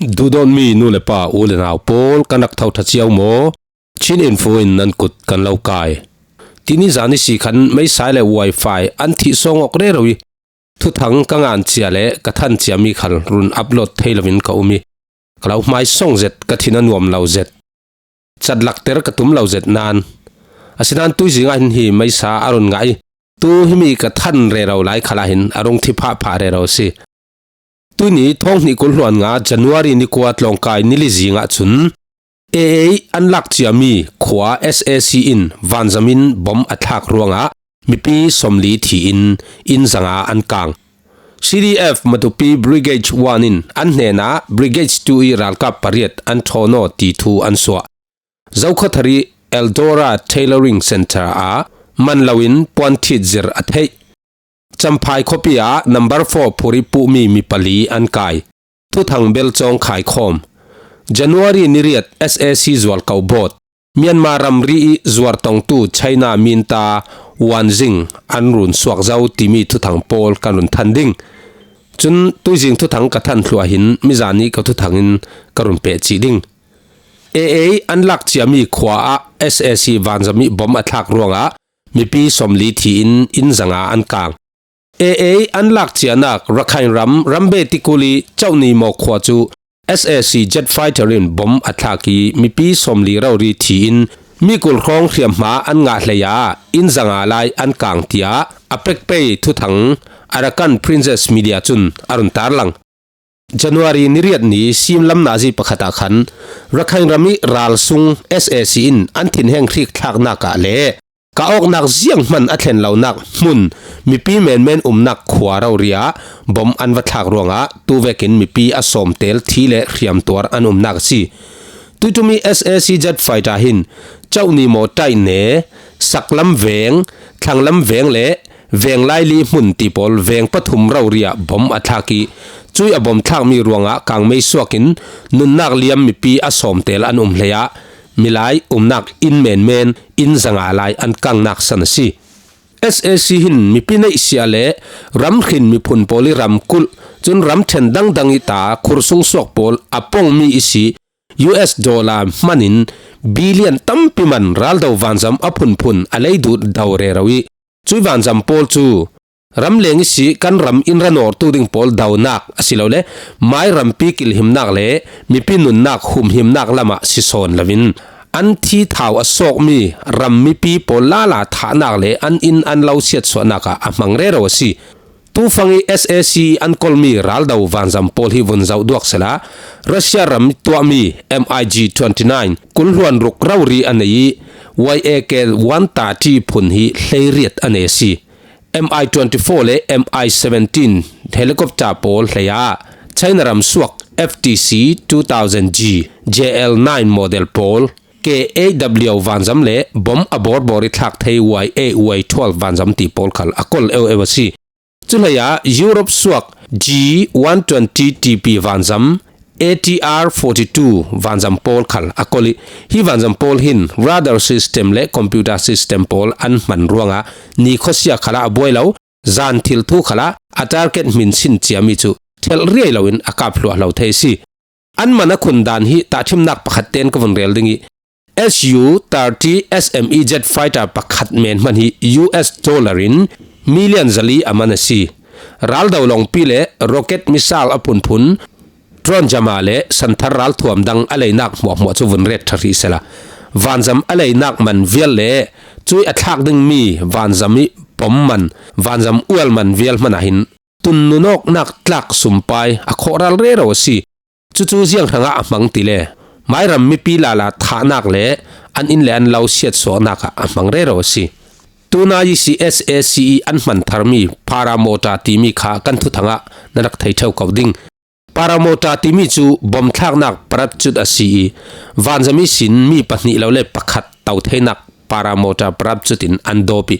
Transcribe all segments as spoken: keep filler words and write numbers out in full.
Duhdawtmi nu le pa, u le nau pawl, kan rak tho ṭha cio maw? Chin Info in nan kut kan lo kai. Tini zani si khan meisa le wifi an thih sawng awk rero i, thuthang ka ngan cia le ka than ciami khal run upload thei loin ka um i, ka lo hmaisawng zet, ka thin a nuam lo zet, chat lakter ka tum lo zet nan. Asinan tuizingah hin hi meisa a run ngah i, tu himi ka than rero lai khalah hin a rung thi phah phah rero si. Tuni thawng hnih kul hluan nga January ni kua tlawngkai ni li zingah chun A A an lak ciami khua S A C in vanzamin bom a thlak ruangah mipi sawmli thi in, inn zanga an kang. C D F Matupi Brigade one in an hnenah Brigade two i ralkap pariat an ṭhawn aw ti thu an suah. Zokhawthar i Eldora Tailoring Centre ah man loin puanthit zir a theih. Champhai khuapi ah number four phur i puhmi mi pali an kai. Thuthang belchawng khaikhawm. January ni riat S A C zualko bawt. Myanmar ramri i zuar tongtu China minta Wanzing an run suak zo timi thuthang pawl kan run than ding. Chun tuizing thuthang ka than thluah hin mizani ka thuthangin ka run peh cih ding. A A an lak ciami khua ah S A C vanzami bom a thlak ruangah mipi sawmli thi in, inn zanga an kang. A A an lak cianak Rakhine ram Rambe Tikuli Chauhni maw khua cu S A C jet fighter in bom a thlak i mipi sawmli rori thi in mi kul hrawng hriamhma an ngah hlei ah inn zanga lai an kang, tiah a pekpei thuthang Arakan Princess Media cun a run tarlang. January ni riat ni simlam nazi pakhat ah khan Rakhine ram i ralsung S A C in an thinheng hrik thlaknak ah le kah awknak zianghman a thlen lonak hmun, mipi menmen umnak khua rori ah bom an va thlak ruangah tuvekin mipi a sawmtel thi le hriamtuar an umnak a si. Tuitumi S A C jet fighter hin Chauhni maw taihne, Saklam veng, Thlanglam veng le Veng Laili hmun ti pawl veng pathum rori ah bom a thlak i, cui a bom thlakmi ruangah kangmei suakin nunnak liam mipi a sawmtel an um hlei ah milai umnak inn menmen, inn zanga lai an kangnak san a si. S A C hin mipi neihsiah le ramhrin miphun pawl i ramkulh, cun ramṭhen dangdang i ta khursung suak pawl a pongmi i si U S dollar hmanin billion tampi man raldo vanzam a phunphun a leidut do rero i, cui vanzam pawl cu ram leng i si kan ram in ra nawrtu ding pawl donak asilole mai rampi kilhimnak le mipi nunnak humhimnak lamah si sawn loin an thi thau a sawkmi ram mipi pawl lala thahnak le an inn an lo siatsuahnak ah a hmang rero a si. Tufang i S A C an kolmi raldo vanzam pawl hi vun zoh duak sela, Russia ram tuahmi M I G twenty nine kul hluan ruk rori a nei i, Y A K one thirty phun hi hleiriat a nei a si. M I twenty four le M I seventeen helicopter pawl hlei ah China ram suak F T C two thousand G, J L nine model pawl, K A W vanzam le bom a bawrbawr i thlak thei Y A Y twelve vanzam ti pawl khal a kol eueu a si. Cuhlei ah Europe suak G one twenty T P vanzam, A T R forty two vanzam pawl khal a kol i, hi vanzam pawl hin radar system le computer system pawl an hman ruangah ni khuasia khalah a buai lo, zan thil thu khalah a target hminsin ciami cu thelh riai loin a kap hluah lo thei a si. An man a khun dan hi tahṭhimnak pakhat tein ka vun rel ding i, S U thirty S M E jet fighter pakhat men hman hi U S dollar in million zali a man a si. Raldo lawngpi le rocket missile a phunphun, drone jama le santhar ralthuam dang a leinak hmuahhmuah cu vun ret ṭha hrih sela, vanzam a leinak man vial le cui a thlak dingmi vanzam i pom man, vanzam ual man vial hmanh ah hin tun nunawknak tlak sumpai a khawhral rero a si. Cucu ziang hrangah a hmang ti le, mairam mipi lala thahnak le an inn le an lo siatsuahnak ah a hmang rero a si. Tuna i si S A C i an hman tharmi paramotor timi kha kan thuthang ah na rak thei ṭheu ko ding. Paramotor timi cu bom thlaknak parachute a si i, vanzam ihsin mi pahnih lo le pakhat to theinak paramotor parachute in an dawp i,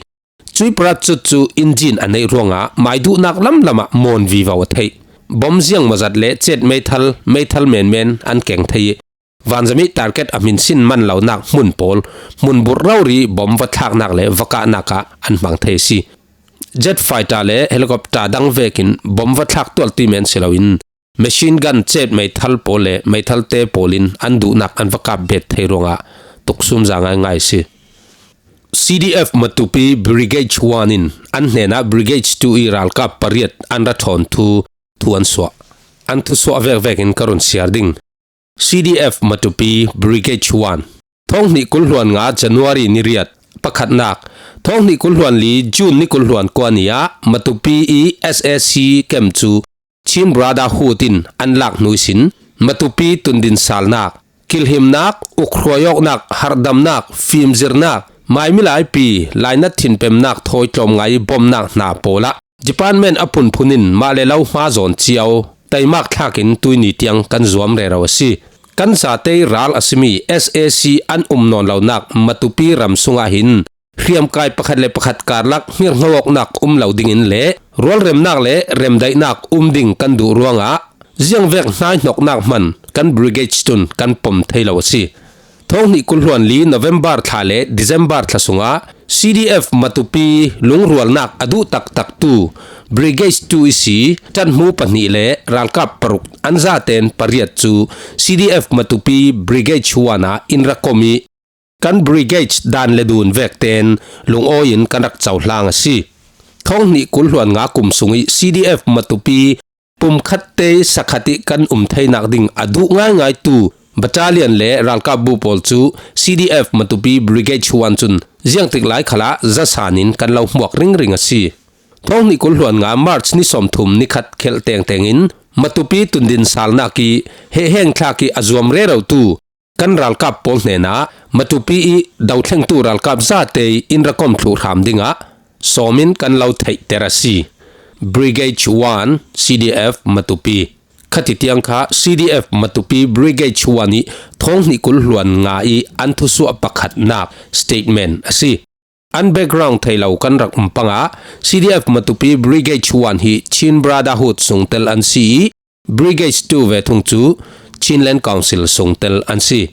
cui parachute cu engine a neih ruangah maiduhnak lamlam ah mawn vivo a theih. Bom ziang mawzat le cet meithal, meithal menmen an keng thei i, vanzam i target a hminsin man lonak hmun pawl, hmun burh rori bom va thlaknak le va kahnak ah an hmang thei a si. Jet fighter le helicopter dang vekin bom va thlak tualtu men si loin, machine gun chet meithal pawl le meithalte pawlin an duhnak an va kap bet thei ruangah tuksum za ngaingai a si. C D F Matupi Brigade one in an hnenah Brigade two i ralkap pariat an ra ṭhawn thu, thu an suah. An thusuah vekvekin ka run siar ding. C D F Matupi Brigade one. Thawng hnih kul hluan nga January ni riat pakhatnak. Thawng hnih kul hluan li June ni kul hluan kua ni ah Matupi i S A C camp cu Chin Brotherhood in an lak hnu ihsin Matupi tundin salnak, kilhimnak, ukhruai awknak, harhdamnak, fimzirnak, maimilaipi, lainat thinpemnak thawi tlawm ngai bomnak hna pawl ah department a phunphun in mah le lo hma zawn cio taimak thlakin tuini tiang kan zuam rero a si. Kan zate ral a simi S A C an um nawn lonak Matupi ram sungah hin hriamkai pakhat le pakhat karlak hngirhngo awknak um lo dingin le rualremnak le remdaihnak um ding kan duh ruangah ziangvek hnaihnoknak hman kan brigade tun kan pom thei lo a si. Thawng hnih kul hluan li November thla le December thla sungah C D F Matupi lungrualnak a duh taktaktu Brigade two i si ṭanhmu pahnih le ralkap paruk an zaten pariat cu C D F Matupi Brigade one ah in ra kom i kan brigade dan le dun vekten lungawi in kan rak cohlang a si. Thawng hnih kul hluan nga kum sung i C D F Matupi pumkhatte sakhat i kan um theinak ding a duh ngaingaitu battalion le ralkap bu pawl cu C D F Matupi Brigade one cun ziangtik lai khalah zasan in kan lo hmuak ringring a si. Thawng hnih kul hluan nga March ni sawmthum ni khat khelh tengteng in Matupi tundin salnak i hehheng thlak i a zuam rerotu kan ralkap pawl hnenah Matupi i dothlengtu ralkap zate in ra kom thluh hram dingah sawm in kan lo theihter a si. Brigade one C D F Matupi. Khati tiang kha C D F Matupi Brigade one i thawng hnih kul hluan nga i an thusuah pakhatnak statement a si. An background thei lo kan rak um pangah C D F Matupi Brigade one hi Chin Brotherhood sungtel an si i Brigade two ve thung cu Chinland Council sungtel an si.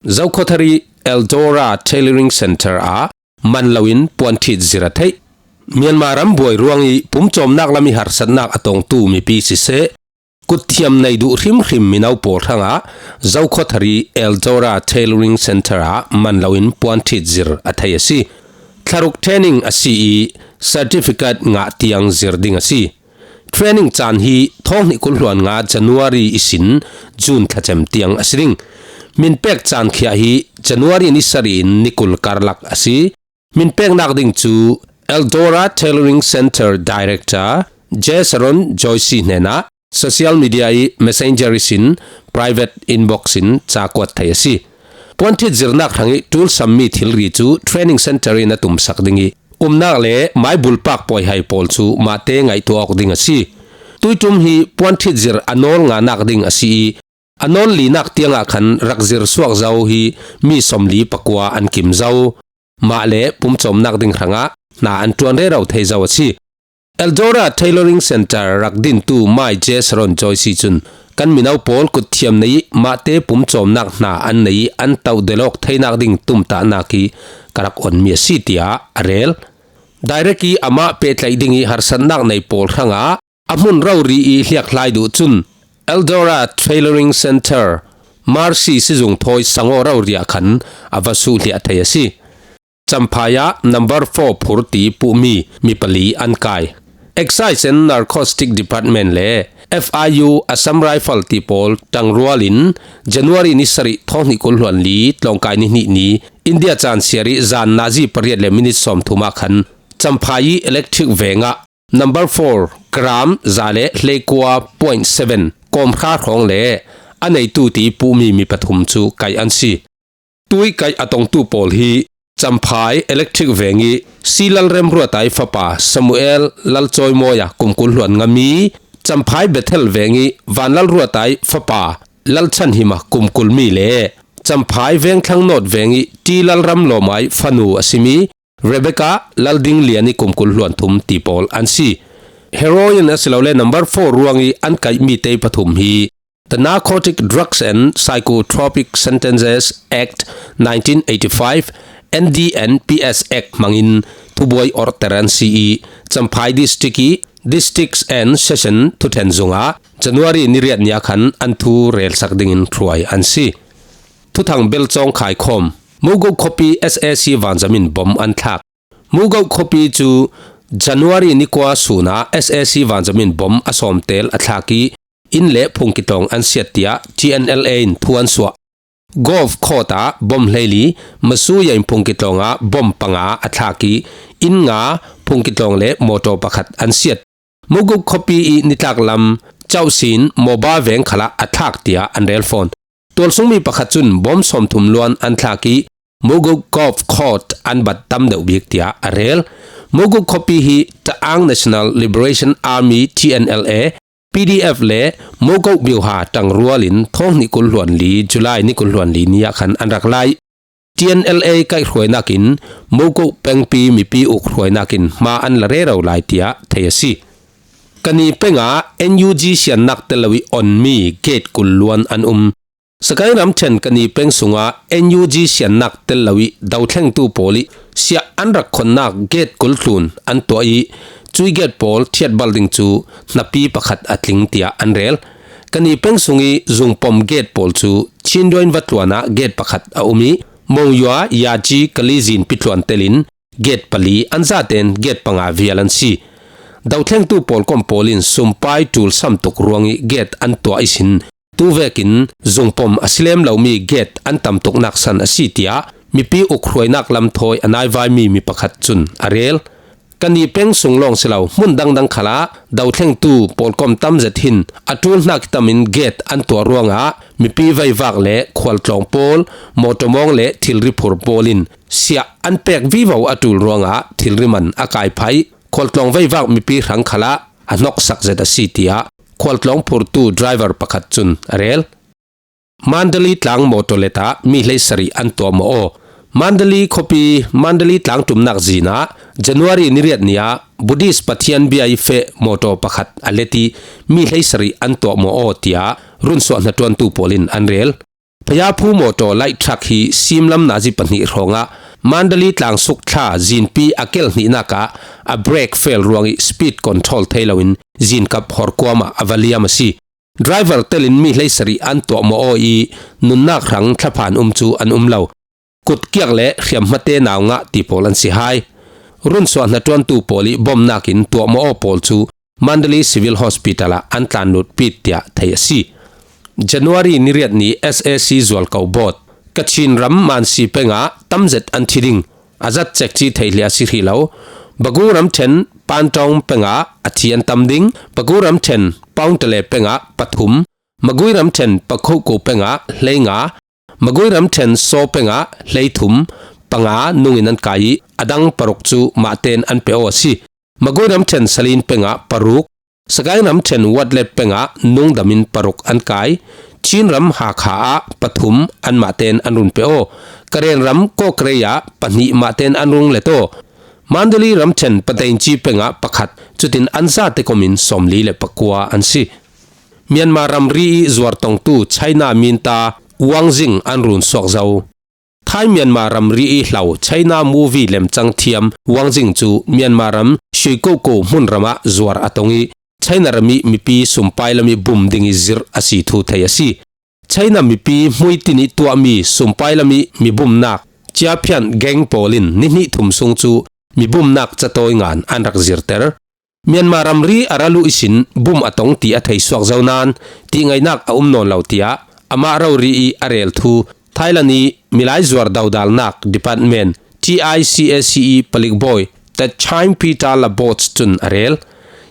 Zokhawthar i Eldora Tailoring Centre ah man loin puanthit zir a theih. Myanmar ram buai ruang i pumcawmnak lam i harsatnak a tongtu mipi siseh, kutthiam nei duh hrimhrim mino pawl hrangah Zokhawthar i Eldora Tailoring Centre ah man loin puanthit zir a thei a si. Thlaruk training a si i certificate ngah tiang zir ding a si. Training caan hi thawng hnih kul hluan nga January ihsin June thlacem tiang a si ding. Min pek caan khiah hi January ni sarih in ni kul karlak a si. Min peknak ding cu Eldora Tailoring Centre Director J Sharon Joyce hnenah social media i messenger ihsin private inbox in ca kuat thei a si. Puanthit zirnak hrang i ṭulsammi thilri cu training centre in a tumsak ding i umnak le maibulpak pawihai pawl cu mahte ngaihtuah awk ding a si. Tuiṭum hi puanthit zir a nawl nganak ding a si i a nawl linak tiangah khan rak zir suak zo hi mi sawmli pakua an kim zo. Mah le pumcawmnak ding hrangah hna an ṭuan rero thei zo a si. Eldora Tailoring Centre rak dintu Mai J Sharon Joyce cun kan mino pawl kutthiam nei i mahte pumcawmnak hna an nei i an toh delawk theinak ding tumtahnak hi ka rak onmi a si, tiah a rel. Direct i amah pehtlaih ding i harsatnak nei pawl hrangah a hmun rori i hliakhlai duh cun Eldora Tailoring Centre, Mercy sizung thawi sangaw rori ah khan a va suhliah thei a si. Champhai ah number four phur ti puhmi mi pali an kai. Excise and Narcotic Department le F I U Assam Rifle ti pawl ṭangrual in January ni sarih thawng hnih kul hluan li tlawngkai ni hnih ni India caan siar i zan nazi pariat le minit sawmthum ah khan Champhai i Electric vengah number four gram za le hleikua point seven kawmhra hrawng le a neitu ti puhmi mi pathum cu kaih an si. Tui kaih a tongtu pawl hi Champhai Electric veng i C Lalrem Ruatai fapa Samuel Lalcawimawia kum kul hluan ngami, Champhai Bethel veng i Vanlal Ruatai fapa Lalchan Hima kum kul mi le Champhai Vengthlang North veng i T Lalram Lawmai fanu a simi Rebecca Lalding Lian i kum kul hluan thum ti pawl an si. Heroin asilole number four ruang i an kaihmi te pathum hi The Narcotic Drugs and Psychotropic Substances Act nineteen eighty-five, N D N P S Act hmangin thubuai orhter an si i, Champhai District i Districts and Session thuṭhen zunga January ni riat nia khan an thu relsak dingin hruai an si. Thuthang belchawng khaikhawm. Mogok khuapi S A C vanzamin bom an thlak. Mogok khuapi chu January ni kua suna S A C vanzamin bom a sawmtel a thlak i, inn le phungkitlawng an siat tiah T N L A in thu an suah. Golf Court ah bom hleili, Masuya in phungkitlawng ah bom panga a thlak i, inn nga, phungkitlawng le mawtaw pakhat an siat. Mogok khuapi i nitlak lam Chausin Moba veng khalah a thlak tiah an rel fawn. Tualsungmi pakhat cun bom sawmthum luan an thlak i, Mogok Golf Court an bat tam deuh bik tiah a rel. Mogok khuapi hi Ta'ang National Liberation Army, T N L A, P D F le Mogok Biuha ṭangrual in thawng hnih kul hluan li, July ni kul hluan li ni ah khan an rak lai. T N L A kaihhruainakin Mogok pengpi mipi uk hruainakin hma an la rero lai tiah thei a si. Kani penga N U G siannak tel lo i onmi gate kul luan an um. Sagaing ramṭhen Kani peng sunga N U G siannak tel lo i dothlengtu pawl i siah an rak khonnak gate kul tlun an tuah i, cui gate pawl thiatbal ding cu hnapi pakhat a tling tiah an rel. Kani peng sung i zungpom gate pawl cu Chindoin va tluan ah gate pakhat a um i, Mongyua, Yaji, Kalizin pitluan telin gate pali an zaten gate panga vial an si. Dothlengtu pawlkom pawl in sumpai ṭul sam tuk ruang i gate an tuah ihsin, tu vekin zungpom a si lem lomi gate an tam tuknak san a si tiah mipi uk hruainak lam thawi a naivaimi mi pakhat cun a rel. Kani peng sung lawng si lo, hmun dangdang khalah dothlengtu pawlkom tam zet hin a ṭul hnak i tamin gate an tuah ruangah mipi veivak le khualtlawng pawl, mawṭawmawng le thilri phur pawl in siah an pek vivo a ṭul ruangah thilri man a kai phah i, khualtlawng veivak mipi hrang khalah a hnoksak zet a si tiah khualtlawng phurtu driver pakhat cun a rel. Mandalay tlang mawṭaw letah mi hleisarih an tuahmawh aw. Mandalay khuapi Mandalay tlang ṭumnak zin ah January ni riat ni ah Buddhist Pathian bia i feh mawṭaw pakhat a let i mi hleisarih an tuahmawh aw tiah runsuah hnaṭuantu pawl in an rel. Phayaphu mawṭaw light truck hi simlam nazi pahnih hrawngah Mandalay tlang suk thla zinpi a kel hnihnak ah a brake fail ruang i speed control thei loin zinkap horkuam ah a va liam a si. Driver telin mi hleisarih an tuahmawh aw i nunnak hrang thlaphan um cu an um lo. Kutkiak le hriamhmate nau ngah ti pawl an si hai. Runsuah hnaṭuantu pawl i bomnak in tuahmawh aw pawl cu Mandalay Civil Hospital ah an tlanlut pit tiah thei a si. January ni riat ni S A C zualko bawt. Kachin ram Mansi pengah tamzet an thi ding a zat cekci thei hliah a si hrih lo. Bagu ramṭhen Pantong pengah a thi an tam ding. Bagu ramṭhen Paungtale pengah pathum. Magui ramṭhen Pakhoko pengah hleinga. Magui ramṭhen Saw pengah hleithum, panga nungin an kai i a dang paruk cu mahten an pe aw a si. Magui ramṭhen Salin pengah paruk, Sagaing ramṭhen Watlep pengah nungdamin paruk an kai. Chin ram Hakha ah pathum anmahten an run pe aw. Karen ram Kawkrei ah pahnih mahten an rung let aw. Mandalay ramṭhen Patengci pengah pakhat, cutin an zate komin sawmli le pakua an si. Myanmar ramri i zuartongtu China minta Wang Jing an run suak zo. Thai Myanmar ramri i hlau China movie lemcang thiam Wang Jing cu Myanmar ram Shuikoko hmunram ah zuar a tong i, China ram i mipi sumpai lam i bum ding i zirh a si thu thei a si. China mipi hmuitin i tuahmi sumpai lam i mi bumnak ciaphian gang pawl in ni hnih thum sung cu mi bumnak catawi ngan an rak zirter. Myanmar ramri a ral uh ihsin bum a tong ti a thei suak zo nain tihngaihnak a um nawn lo, tiah amah rori i a rel thu Thailand i milai zuar dodalnak department T I C A C E palik bawi Tachine Pita Labots cun a rel.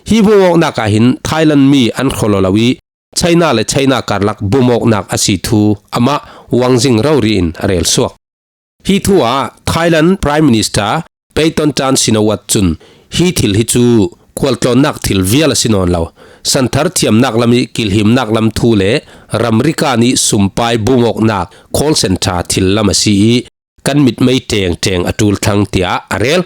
Hi bumawknak ah hin Thailand mi an khual lo i China le China karlak bumawknak a si thu amah Wang Jing rori in a rel suak. Hi thu ah Thailand Prime Minister Paetongtarn Shinawatra cun hi thil hi cu khualtlawnnak thil vial a si nawn lo. Santhar thiamnak lam i kilhimnak lam thu le ramri kan i sumpai bumawknak call center thil lam a si i kan mitmei ṭengṭeng a ṭul thlang, tiah a rel.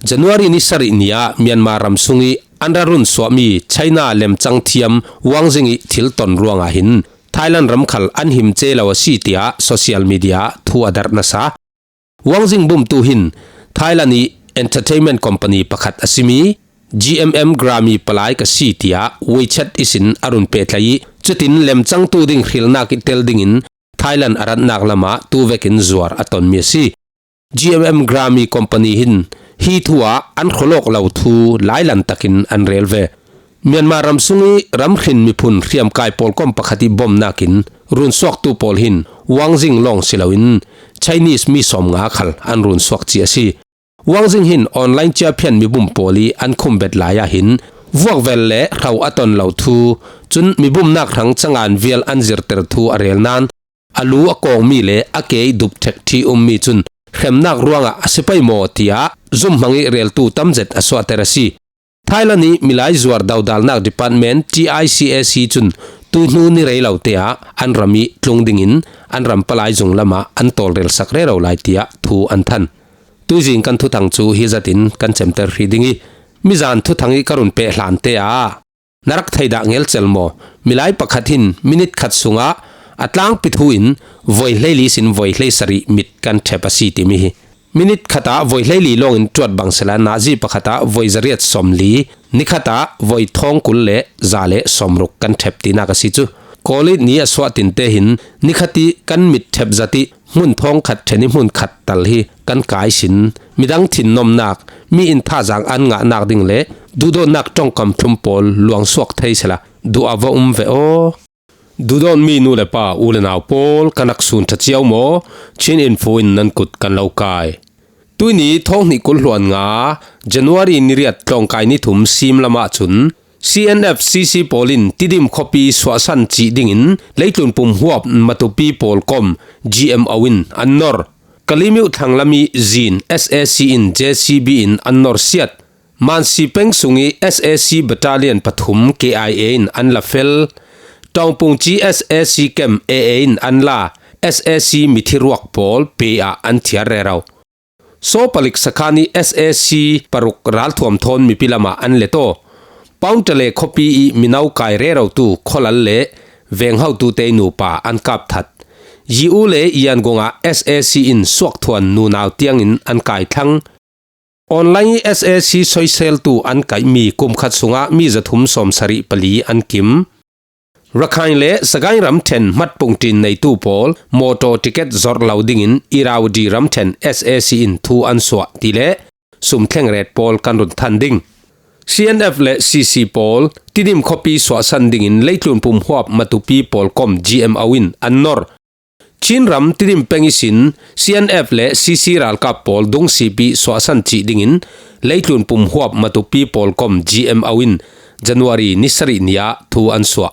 January ni sarih ni ah Myanmar ram sung i an ra run suahmi China lemcang thiam Wang Jing i thil ton ruangah hin Thailand ram khal an him ce lo a si, tiah social media ah thu a darh nasa. Wang Jing bumtu hin Thailand i entertainment company pakhat a simi G M M Grammy palai ka si tia WeChat ihsin a run pehtlai ih, cutin lemcangtu ding hrilnak ih tel dingin Thailand a ratnak lamah tu vekin zuar a tonmi a si. G M M Grammy Company hin hi thu ah an khualawk lo thu lailan takin an rel ve. Myanmar ram sung ih ram hrin miphun hriamkai pawlkom pakhat ih bawmnak in runsuaktu pawl hin Wang Zing lawng si loin Chinese mi sawmnga khal an runsuak ci a si. Wang Zing hin online ciaphian mibum pawl ih an khumbet lai ah hin vuakvel le hro a ton lo thu, cun mibumnak hrang cangan vial an zirter thu a rel nain, a lu a kawngmi le a ke ih dupthek ṭhi ummi cun hremnak ruangah a si pei maw tiah zumhmang ih reltu tamzet a suahter a si. Thailand ih milai zuar dodalnak department T I C A C cun tuihnu ni rei lo te ah an ram ih tlung dingin an ram palai zung lamah an tawlrelsak rero lai tiah thu an than. Tuizing kan thuthang cu hi zatin kan cemter hrih ding ih, mizan thuthang ih ka run peh hlan te ah na rak thei dah ngelcel maw? Milai pakhat hin minit khat sungah a tlangpi thu in voi hleili sin voi hleisarih mit kan ṭhep a si timi hi. Minit khatah voi hleili lawngin ṭuat bang sehla nazi pakhatah voi zariat sawmli, nikhatah voi thawng kul le za le sawmruk kan ṭhep tinak a si cu. Kawlit ni a suah tinte hin nikhat ih kan mit ṭhep zat ih hmun thawngkhat ṭhen ih hmunkhat tal hi kan kai sin. Midang thinnomnak, mi in thazaang an ngahnak ding le duhdawtnak ṭongkam thlum pawl luangsuak thei sehla duh a va um ve aw. Duhdawtmi nu le pa, u le nau pawl, ka rak sun ṭha cio maw? Chin Info in nan kut kan lo kai. Tuihni thawng hnih kul hluan nga, January ni riat tlawngkai ni thum sim lamah cun C N F C C pawl in Tidim khuapi suahsan cih dingin leitlun pumhuap matupi pawl kom G M O in an nor. Kalimyo thlang lam ih zin S A C in J C B in an nor siat. Mansi peng sung ih S A C battalion pathum K I A in an la fel. Tawngpung ci S A C camp A A in an la, S A C mithi ruak pawl pe ah an thiar rero. Sawpalik sakhan ih S A C paruk ralthuam thawn mipi lamah an let aw. Paungtale khuapi ih mino kai rerotu khualal le venghotute ih nupa an kap that. Yiu le Yangon ah S A C in suakthuan nunau tiangin an kai thlang. Online ih S A C soiseltu an kaihmi kum khat sungah mi zathum sawmsarih pali an kim. Rakhine le Sagaing ramṭhen hmatpung ṭin neitu pawl mawtaw ticket zorh lo dingin Irrawaddy ramṭhen S A C in thu an suah ti le sum thlengret pawl kan run than ding. C N F le C C pawl Tidim khuapi suahsan dingin leitlun pumhuap matupi pawl kom G M O in an nor. Chin ram Tidim peng ihsin C N F le C C ralkap pawl dungsip ih suahsan cih dingin leitlun pumhuap matupi pawl kom G M O in January ni sarih ni ah thu an suah.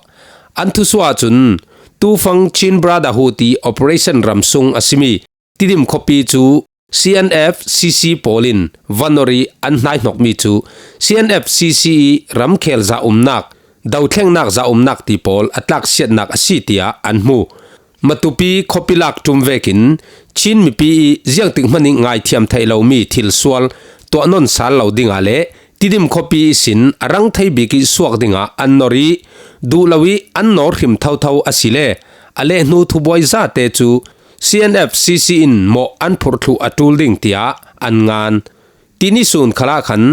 An thusuah ahcun tufang Chin Brotherhood ih operation ramsung a simi Tidim khuapi cu C N F C C pawl in van nor ih an hnaihnokmi cu C N F C C ih ramkhel zaumnak, dothlengnak zaumnak ti pawl a tlaksiatnak a si tiah an hmu. Matupi khuapi lak ṭum vekin Chin mipi ih ziangtik hmanh ih ngaithiam theih lomi thilsual tuah nawn sal lo dingah le Tidim khuapi ihsin a rang thei bik ih suak dingah an nor ih duh lo ih an nawr hrim thotho asile a lehhnu thubuai zate cu C N F C C in mawh an phurh thluh a ṭul ding tiah an ngan. Tini sun khalah khan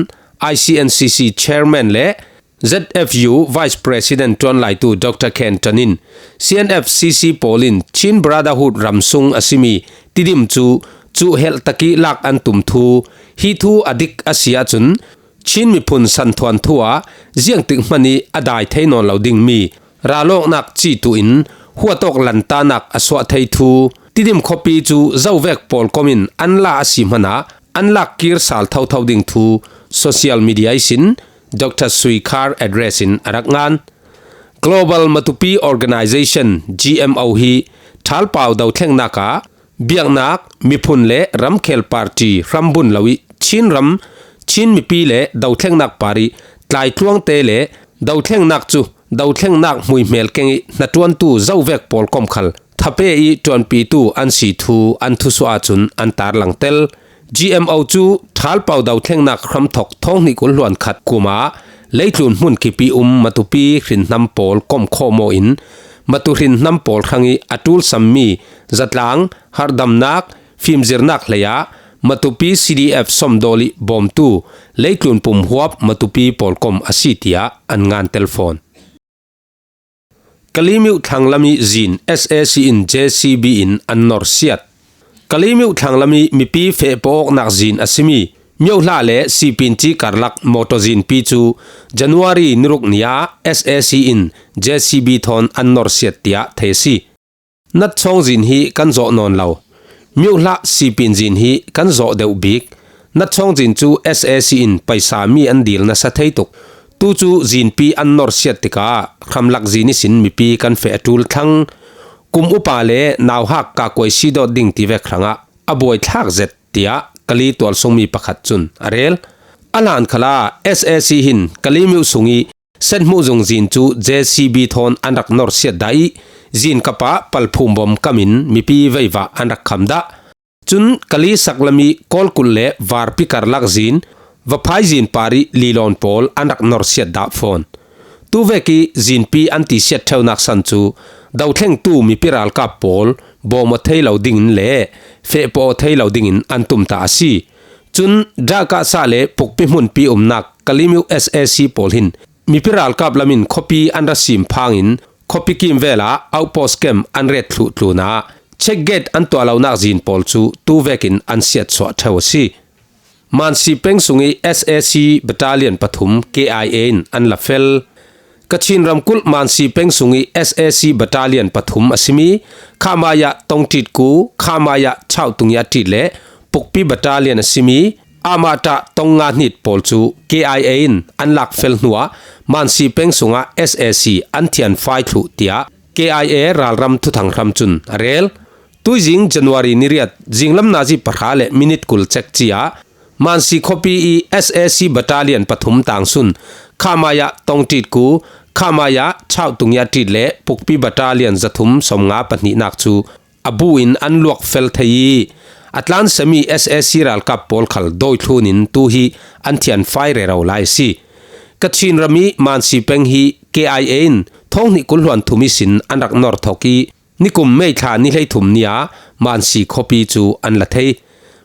I C N C C chairman le Z F U Vice President ṭuanlaitu Doctor Khen Ṭan in C N F C C pawl in Chin Brotherhood ramsung a simi Tidim cu cuhhelh takih lak an tum thu, hi thu a dik a si ahcun Chin miphun santhuan thu ah ziangtik hmanh ih a dai thei nawn lo dingmi ralawknak cih tuh in huat awk lantanak a suah thei thu, Tidim khuapi cu zovek pawl kom in an la a si hmanah an lak kir sal thotho ding thu social media ihsin Doctor Sui Khar address in a rak ngan. Global Matupi Organization, G M O, hi ṭhalpau dothlengnak ah biaknak, miphun le ramkhel party hrambun lo ih Chin ram, Chin mipi le dothlengnak par ih tlaitluangte le dothlengnak cu dothlengnak hmuihmel keng ih hnaṭuantu zovek pawl kom khal thape ih ṭuanpitu an si thu an thusuah ahcun an tarlangtel. G M O cu ṭhalpau dothlengnak hramthok thawng hnih kul hluan khat kum ah leitlun hmun kip ih um matupi hrinhnam pawl kom khawhmaw in matu hrinhnam pawl hrang ih a ṭulsammi zatlang, harhdamnak, fimzirnak hlei ah Matupi C D F Somdawlih bawmtu leitlun pum huap Matupi pawlkom a si tiah an ngan telfawn. Kalimyo thlanglamih zin S A C in J C B in an norsiat. Kalimyo thlanglamih mipi fehpawh awknak zin a simi Myohla le Sipinci karlak mawtaw zinpi cu January ni ruk ni ah S A C in J C B thawn an norsiat tiah thei a si. Natchawng zin hi kan zawh nawn lo. Myohla Sipin zin hi kan zawh deuh bik. Natchawng zin cu S A C in paisa mi an dil nasa thei tuk. Tu cu zinpi an norsiat tikah hramlak zin ihsin mipi kan feh a ṭul thlang. Kum upa le nauhak kakuai si dawt ding tivek hrangah a buaithlak zet, tiah Kali tualsungmi pakhat cun a rel. A hlan khalah S A C hin Kalimyo sung ih Sethmuh zung zin cu J C B thawn an rak norsiat dah ih, zin kapah palphum bawm kamin mipi veivah an rak kham dah. Cun Kali saklam ih Kawlkulh le Varpi karlak zin, Vaphai zin par ih lilawn pawl an rak norsiat dah fawn. Tuvek ih zinpi an tisiat ṭheunak san cu dothlengtu mipi ralkap pawl bawm aw thei lo dingin le fehpawh aw thei lo dingin an tumtah a si. Cun Dahkahsah le pukpi hmunpi umnak Kalimyo S A C pawl hin mipi ralkap lamin khuapi an ra sim phangin khuapi kimvel ah outpost camp an ret thluh tlunah check gate an tuah lonak zin pawl cu tuvekin an siatsuah ṭheu a si. Mansi peng sungih S A C battalion pathum K I A in an la fel. Kachin ramkulh Mansi peng sungih S A C battalion pathum a simi Khamaya Tongtitku, Khamaya Chautungia Tit le Pukpi battalion a simi Amata Tongnga Hnit pawl cu K I A in an lak fel hnuah Mansi peng sungah S A C an thianfai thluh tiah K I A ralram thuthang hram cun a rel. Tuizing January ni riat zinglam nazi pahra le minit kul cekci ah Mansi khuapi ih S A C battalion pathum tangsun Khamaya Tongtitku, Khamaya Chautungia Tit le Pukpi battalion zathum sawmnga pahnihnak cu a bu in an luak fel thei ih a tlan semi S A C ralkap pawl khal dawithlun in tu hi an thianfai rero lai a si. Kachin ram ih Mansi peng hi K I A in thawng hnih kul hluan thum ihsin an rak nor thawk ih nikum May thla ni hleithum ni ah Mansi khuapi cu an la thei.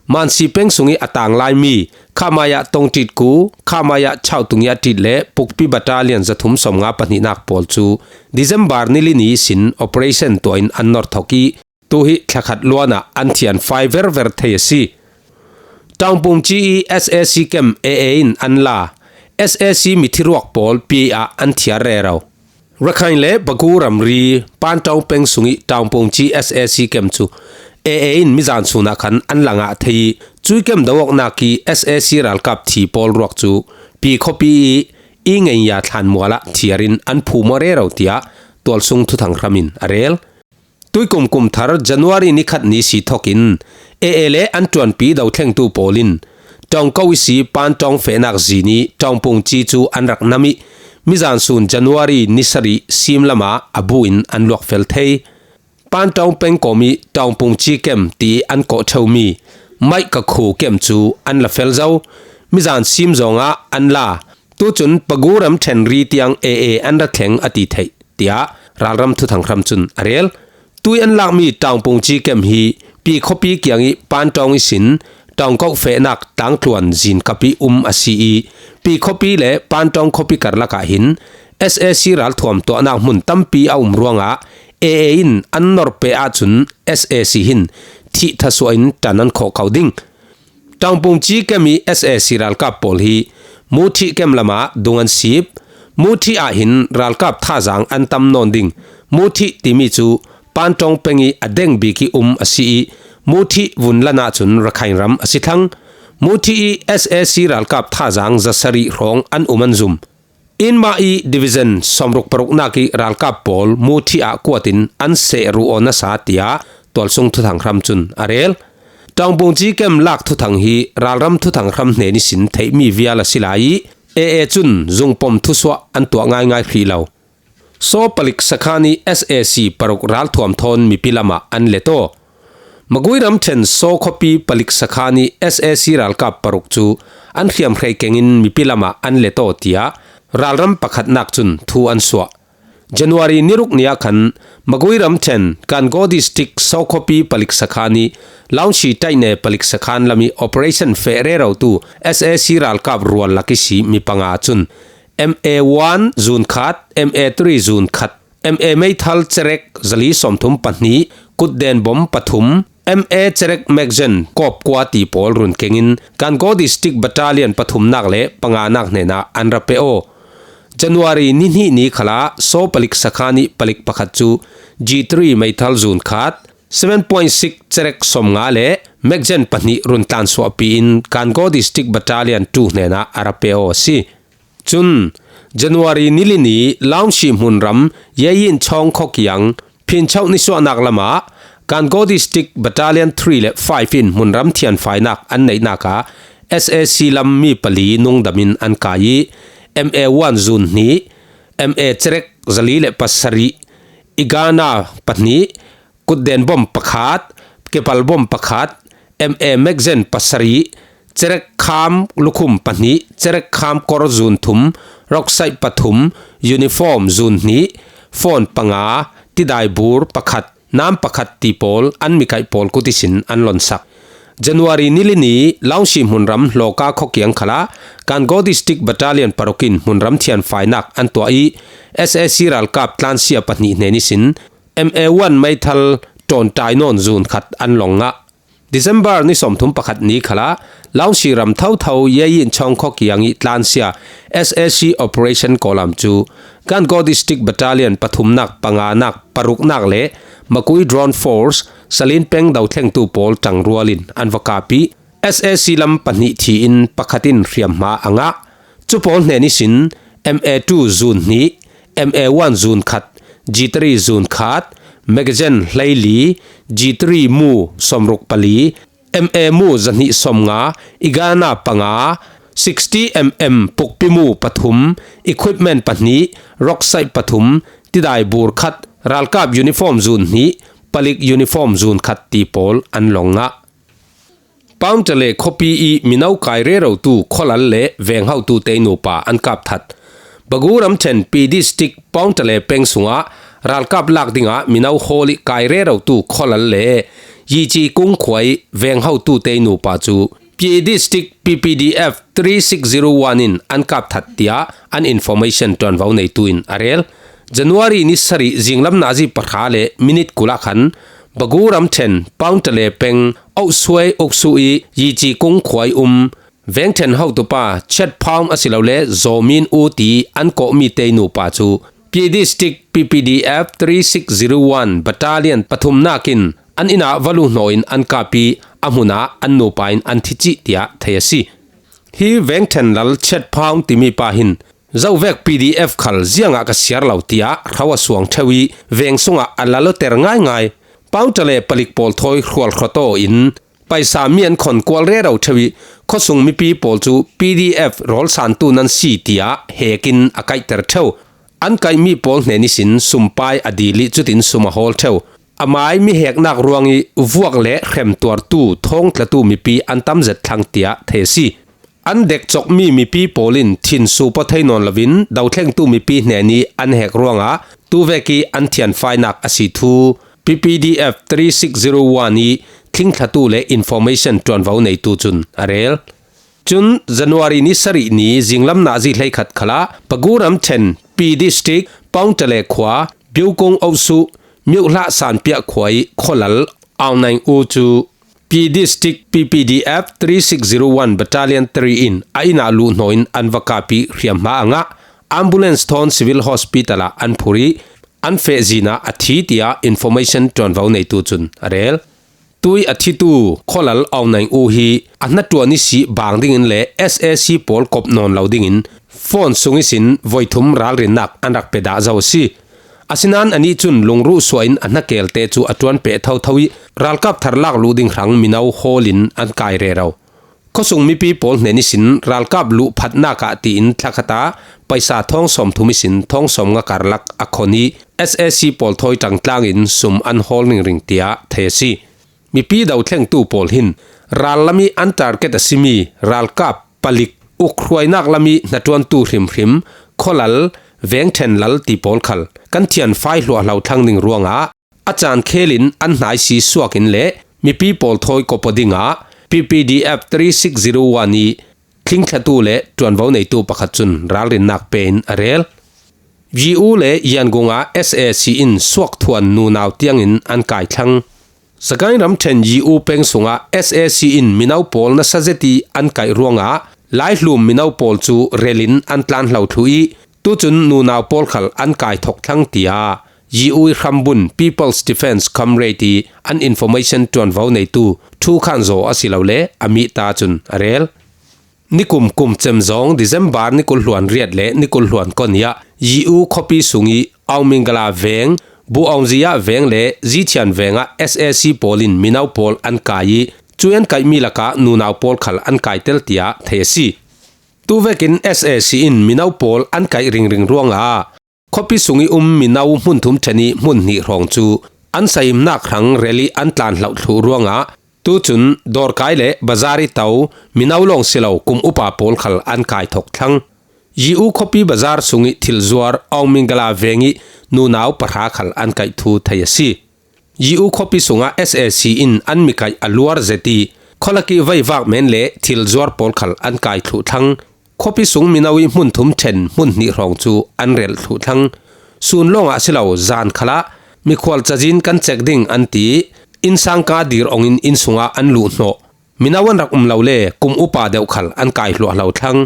Mansi peng sungih a tang laimi Khamaya Tongtitku, Khamaya Chautungia Tit le Pukpi battalion zathum sawmnga pahnihnak pawl cu December ni li ni ihsin operation tuah in an nor thawk ih tu hi thlakhat luan ah an thianfai verver thei a si. Taungpungci ih S A C camp A A in an la. S A C mithiruak pawl P A ah an thiar rero. Rakhine le Bagu ramri Pantaung peng sungih Taungpungci S A C camp cu A A in mizan sun ah khan an la ngah thei ih cui camp do awknak ih S A C ralkap thi pawl ruak cu Pi khuapi ih i ngeiya thlanmual ah thiar in an phum aw rero tiah tualsung thuthang hram in a rel. Tuikum kum thar January ni khat ni si thawkin A A le an ṭuanpi dothlengtu pawl in Ṭawngko ihsi Panṭawng fehnak zin ih Ṭawngpungci cu an rak nam ih mizan sun January ni sarih simlam ah a bu in an luak fel thei. Panṭawng pengkawm ih Ṭawngpungci kem tiih an kawh ṭheumi Maika khuo kem cu an la fel zo. Mizan sim zawngah an la. Tucun Pagu ramṭhen ri tiang A A an ra thleng a ti theih, tiah ralram thuthang hram cun a rel. Tui an lakmi Ṭawngpungci kem hi Pi khuapi kiangih Panṭawng ihsin Ṭawngko fehnak tlangtluan zinkap ih um a si ih, Pi khuapi le Panṭawng khuapi karlak ah hin S A C ralthuam tuahnak hmun tampi a um ruangah A A in an norpeh ahcun S A C hin thih thasuah in ṭan an khawh ko ding. Ṭawngpungci kem ih S A C ralkap pawl hi Muthih kem lamah dung an sip. Muthih ah hin ralkap thazaang an tam nawn ding. Muthih timi cu Panṭawng peng ih a deng bik ih um a si ih, Muthih vunlan ahcun Rakhine ram a si thlang. Muthih ih S A C ralkap thazaang zasarih hrawng an um an zum. Inmah ih Division sawmruk paruknak ih ralkap pawl Muthih ah kuat in an seh ruh aw nasa, tiah tualsung thuthang hram cun a rel. Ṭawngpungci kem lak thuthang hi ralram thuthang hram hnen ihsin theihmi vial a si lai ih, A A cun zungpom thusuah an tuah ngaingai hrih lo. Saw palik sakhan ih S A C paruk ralthuam thawn mipi lamah an let aw. Magui ramṭhen Saw khuapi palik sakhan ih S A C ralkap paruk cu an hriamhrei kengin mipi lamah an let aw, tiah ralram pakhatnak cun thu an suah. January ni ruk ni ah khan Magway ramṭhen Kangaw District Sawkhuapi palik sakhan ih Launshi Taine palik sakhan lam ih operation feh rerotu S A C ralkap rual lak ihsi mi panga cun M A one zun khat, M A three zun khat, M A meithal cerek zali sawmthum pahnih, kutden bom pathum, M A cerek magazine kawp kua ti pawl run kengin Kangaw District Battalion pathumnak le panganak hnenah an ra pe aw. January ni hnih ni khalah Saw palik sakhan ih palik pakhat cu G three meithal zun khat, seven point six cerek sawmnga le magazine pahnih run tlansuahpi in Kangaw District Battalion two hnenah a ra pe aw a si. Cun January ni li ni Launshi hmunram Yeyin Chawng khuakiang Phinchoh nisuahnak lamah Kangaw District Battalion three le five in hmunram thianfainak an neihnak ah S A C lam mi pali nungdam in an kai ih M A one zun hnih, M A cerek zali le pasarih, Igana pahnih, kutden bom pakhat, kepal bom pakhat, M A magazine pasarih, cerek kham lukhum pahnih, cerek kham kor zun thum, roksaih pathum, uniform zun hnih, phone panga, tidai bur pakhat, nam pakhat ti pawl an mikaih pawl kut ihsin an lonsak. January ni li ni Launshi hmunram Hlawka khuakiang khalah Kangaw District Battalion paruk in hmunram thianfainak an tuah ih S A C ralkap tlansia pahnih hnen ihsin M A one meithal ṭawnṭai nawn zun khat an long ngah. December ni sawmthum pakhat ni khalah Launshi ram thotho Yeyin Chawng khuakiang ih tlansia S A C Operation Kawlam cu Kangaw District Battalion pathumnak, panganak, paruknak le Magway Drone Force Salin peng dothlengtu pawl ṭangrual in an va kap ih S A C lam pahnih thi in pakhat in hriamhma a ngah. Cu pawl hnen ihsin M A two zun hnih, M A one zun khat, G three zun khat, magazine hleili, G three mu sawmruk pali, M A mu zahnih sawmnga, Igana panga, sixty M M pukpi mu pathum, equipment pahnih, roksaih pathum, tidai bur khat, ralkap uniform zun hnih, palik uniform zun khat ti pawl an long ngah. Paungtale khuapi ih mino kai rerotu khualal le venghotu tei nupa an kap that. Bagu ramṭhen Pi District Paungtale peng sungah ralkap lak dingah mino hawl ih kai rerotu khualal le Yici Kung khua ih venghotu tei nupa cu Pi District P P D F three six zero one in an kap that, tiah an information ṭuanvo neitu in a rel. January ni sarih zinglam nazi pahra le minit kul ah khan Bagu ramṭhen Paungtale peng Auhsuai uksu ih Yici Kung khua ih um vengṭhen hotupa Chet Phaung asilole Zawmin U ti an kawhmi tei nupa cu Pi District P P D F three six zero one Battalion pathumnak in an inn ah va luhhnawh in an kap ih a hmun ah an nupa in an thi cih, tiah thei a si. Hi vengṭhen lal Chet Phaung timi pa hin zovek P D F khal ziangah ka siar lo, tiah hro a suang ṭheu ih veng sungah a lal awter ngaingai. Paungtale palik pawl thawi hrual hrawtaw in paisa mi an khon kual rero ṭheu ih khuasung mipi pawl cu P D F rawlsantu nan si, tiah hek in a kaihter ṭheu. An kaihmi pawl hnen ihsin sumpai a dil ih cutin sum a hawl ṭheu. A mai mi heknak ruangih vuak le hrem tuartu thawngtlatu mipi an tam zet thlang, tiah thei a si. An dekcokmi mipi pawl in thinsup aw thei nawn loin dothlengtu mipi hnenih an hek ruangah tuvek ih an thianfainak a si thu P P D F three six zero one ih thlingthlatu le information ṭuanvo neitu cun a rel. Cun January ni sarih ni zinglam nazi hleikhat khalah Pagu ramṭhen Pi District Paungtale khua Biokung Auhsuh Myohlah Sanpiah khua ih khualal Aung Naing U cu Pi District P P D F three six zero one Battalion three in a inn ah luhhnawh in an va kap ih hriamhma a ngah. Ambulance thawn Civil Hospital ah an phur ih an feh zin ah a thi, tiah information ṭuanvo neitu cun a rel. Tui a thitu khualal Aung Naing U hi a hnaṭuan ihsi bang dingin le S A C pawl kop nawn lo dingin phone sung ihsin voithum ralrinnak an rak pe dah zo a si. Asinain anih cun lungruh suah in a hnakelte cu a ṭuan peh thotho ih ralkap thar lak luh ding hrang mino hawl in an kai rero. Khuasung mipi pawl hnen ihsin ralkap luh phatnak ah tiin thlakhat ah paisa thawng sawmthum ihsin thawng sawmnga karlak a khon ih S A C pawl thawi ṭangtlang in sum an hawl ringring, tiah thei a si. Mipi dothlengtu pawl hin ral lam ih an target a simi ralkap palik ukhruainak lam ih hnaṭuantu hrimhrim khualal, vengṭhen lal ti pawl khal kan thianfai hluahlo thlang ding ruangah a caan khelin an hnaisi suakin le mipi pawl thawi kawpaw dingah P P D F three six zero one i thlingthlatu le ṭuanvo neitu pakhat cun ralrinnak pein a rel. Yiu le Yangonah S A C in suakthuan nunau tiangin an kai thlang. Sagaing ramṭhen Yiu peng sungah S A C in mino pawl nasa zet i an kaih ruangah laihlum mino pawl cu relin an tlanhlo thluh i tucun nunau pawl khal an kai thok thlang, tiah Yiu i hrambun People's Defence Comrade i an information ṭuanvo neitu Thu Khan Zaw asilole a mita cun a rel. Nikum kum cem zawng December ni kul hluan riat le ni kul hluan kon i ah Yiu khuapi sung i Aung Mingala veng, Bu Aung Zia veng le Zithian veng ah S A C pawl in mino pawl an kai i cu an kaihmi lakah nunau pawl khal an kai tel, tiah thei a si. Tuvekin S A C in mino pawl an kaih ringring ruangah khuapi sung i um mino hmun thum ṭhen i hmun hnih hrawng cu an saimnak hrang rel i an tlanhlo thluh ruangah tucun dawrkai le bazar i to mino lawng si lo kum upa pawl khal an kai thok thlang. Yiu khuapi bazar sung i thil zuar Aung Mingala veng i nunau pahra khal an kaih thu thei a si. Yiu khuapi sungah S A C in an mikaih a luar zet i khualak i veivak men le thil zuar pawl khal an kai thluh thlang. Khuapi sung mino i hmun thum ṭhen hmun hnih hrawng cu an relh thluh thlang. Sun lawngah si lo, zan khalah mikhual cazin kan cek ding an ti i innsangka dir ongin inn sungah an luh hnawh. Mino an rak um lo le kum upa deuh khal an kai hluahlo thlang.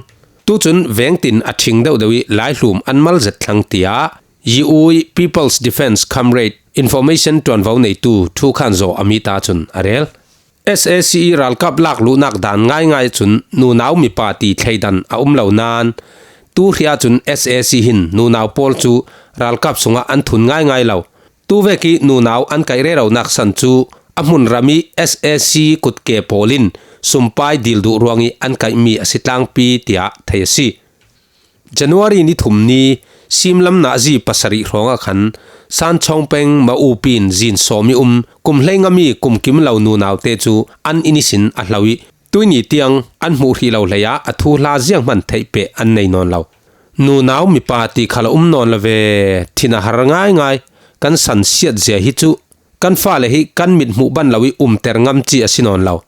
Tucun vengtin a ṭhing deuhdeuh i laihlum an mal zet thlang, tiah Yiu i People's Defence Comrade information ṭuanvo neitu Thu Khan Zaw a mita cun a rel. S A C i ralkap lak luhnak dan ngaingai cun nunau mipa ti thleidan a um lo nain tu hri ahcun S A C hin nunau pawl cu ralkap sungah an thun ngaingai lo. Tuvek i nunau an kaih reronak san cu a hmunram i S A C kutke pawl in sumpai dil duh ruang i an kaihmi a si tlangpi, tiah thei a si. January ni thum ni simlam nazi pasarih hrawngah khan Sanchawng peng Maupi in zin sawm i um kum hlei ngam i kum kim lo nunaute cu an inn ihsin a hlo i tuini tiang an hmuh hrih lo hlei ah a thuhla zianghman theih peh an nei nawn lo. Nunau mipa ti khal a um nawn lo ve, thin a har ngaingai, kan san siat zia hi cu kan fale hi kan mit hmuh ban lo i umter ngam ci a si nawn lo.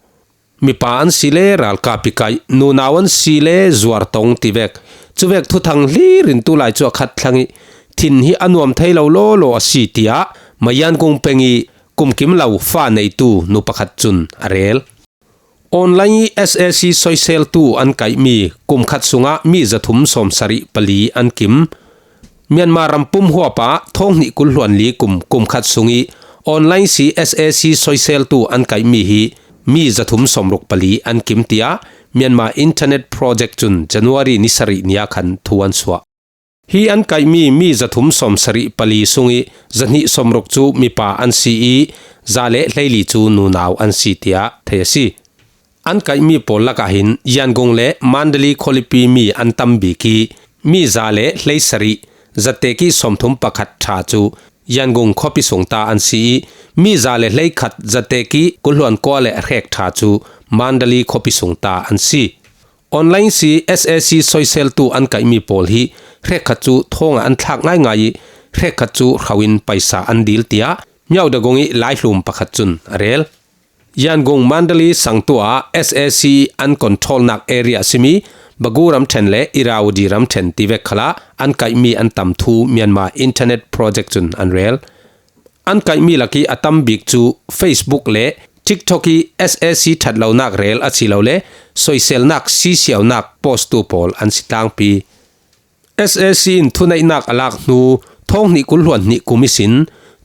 Mipa an si le ralkap i kaih, nunau an si le zuar tong tivek, cuvek thuthang hlir in tulai cu a khat thlang i thin hi a nuam thei lo lawlaw a si, tiah Mayan Kung peng i kum kim lo fa neitu nu pakhat cun a rel. Online i S A C soiseltu an kaihmi kum khat sungah mi zathum sawmsarih pali an kim. Myanmar ram pum huap ah thawng hnih kul hluan li kum, kum khat sung i online si S A C soiseltu an kaihmi hi mi zathum sawmruk pali an kim, tiah Myanmar Internet Project cun January ni sarih ni ah khan thu an suah. Hi an kaihmi mi zathum sawmsarih pali sung i zahnih sawmruk cu mipa an si i za le hleili cu nunau an si, tiah thei a si. An kaihmi pawl lakah hin Yangon le Mandalay khualipi mi an tam bik i mi za le hleisarih, zatek i sawmthum pakhat ṭha cu Yangon khuapi sung ta an si i mi za le hleikhat, zatek i kul hluan kua le a hrek ṭha cu Mandalay khuapi sung ta an si. Online si S A C soiseltu an kaihmi pawl hi hrekkhat cu thawngah an thlak ngaingai i hrekkhat cu hro in paisa an dil, tiah Myaudagong i laihlum pakhat cun a rel. Yangon Mandalay sangtu ah S A C an controlnak area a simi Bago ramṭhen le Irrawaddy ramṭhen tivek khalah an kaihmi an tam thu Myanmar Internet Project cun an rel. An kaihmi lak i a tam bik cu Facebook le TikTok i S A C ṭhatlonak rel asilole soiselnak sisiaunak posttu pawl an si tlangpi. S A C in thuneihnak a lak hnu thawng hnih kul hluan hnih kum ihsin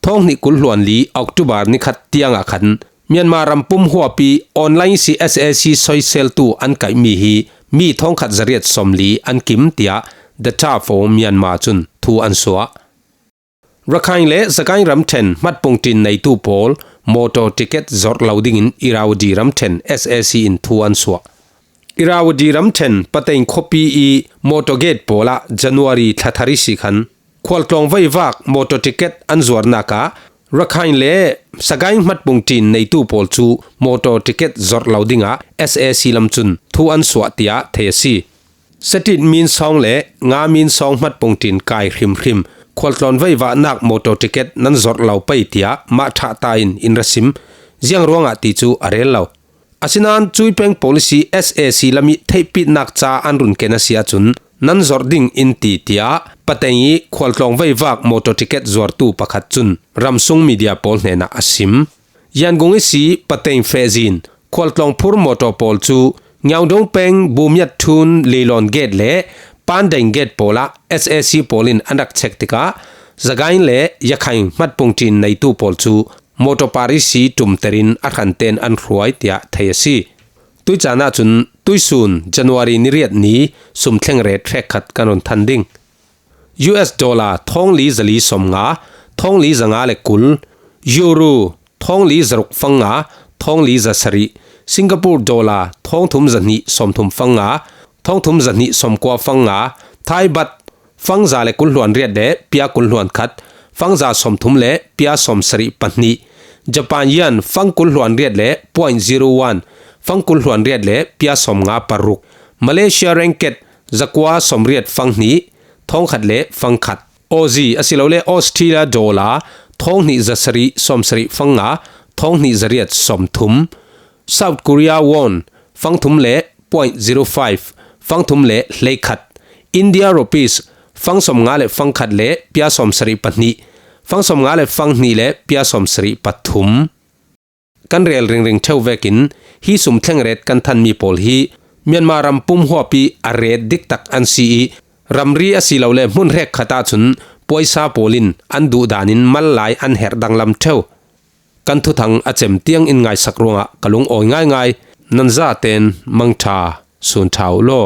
thawng hnih kul hluan li October ni khat tiangah khan Myanmar ram pum huap i online si S A C soiseltu an kaihmi hi mi thawngkhat zariat sawmli an kim, tiah The Tough for Myanmar cun thu an suah. Rakhine le Sagaing ramṭhen hmatpungṭin neitu pawl motor ticket zorh lo dingin Irrawaddy ramṭhen S A C in thu an suah. Irrawaddy ramṭhen Patein khuapi i motor gate pawl ah January thla thar ihsi khan khualtlawng veivak motor ticket an zuarnak ah Rakhine le Sagaing hmatpungṭin neitu pawl cu motor ticket zorh lo dingah S A C lam cun thu an suah, tiah thei a si. Satit Min Sawng le Nga Min Sawng hmatpungṭin kai hrimhrim khualtlawn veivahnak motor ticket nan zawrh lo pei tiah mah ṭhahta in in ra sim. Ziang ruangah ti cu a rel lo. Asinain cui peng policy S A C lam ih theihpitnak ca an run ken a si ahcun nan zawrh ding in ti, tiah Pateng ih khualtlawng veivak motor ticket zuartu pakhat cun ramsung media pawl hnenah a sim. Yangon ihsi Pateng fehzin khualtlawng phur motor pawl cu Nyaungdong peng Bumiat Thun Leilon gate le Pandeng gate pawl ah S A C pawl in an rak check tikah Zagain le Yakhain hmatpung ṭin neitu pawl cu motor par ihsi ṭumter in a hrantein an hruai tiah thei a si. Tuicaan ahcun tuisun January ni riat ni sum thleng ret hrekkhat kan run than ding. U S dollar thawng li zali sawmnga, thawng li zanga le kul, Euro thawng li zaruk fanga, thawng li zasarih, Singapore dollar thawng thum zahnih sawmthum fanga, thawng thum zahnih sawmkua fanga, Thai baht fangza le kul hluan riat le pia kul hluan khat, fangza sawmthum le pia sawmsarih pahnih, Japan yen fang kul hluan riat le point zero one, fang kul hluan riat le pia sawmnga paruk, Malaysia ringgit zakua sawmriat fanghnih, thawngkhat le fangkhat, Aussie asilole Australia dollar thawng hnih zasarih sawmsarih fanga, thawng hnih zariat sawmthum, South Korea won fangthum le point zero five, fangthum le hleikhat, India rupees fang sawmnga le fangkhat le pia sawmsarih pahnih, fang sawmnga le fanghnih le pia sawmsarih pathum. Kan rel ringring ṭheu vekin hi sum thleng ret kan thanmi pawl hi Myanmar ram pum huap ih a ret diktak an si ih ramri asilole hmun hrekkhat ahcun puaisa pawl in an duh danin mal lai an herh danglam ṭheu. Kan thuthang a cem tiang in ngaisak ruangah ka lungawi ngaingai. Nan zaten mangṭha, sun ṭha uh law.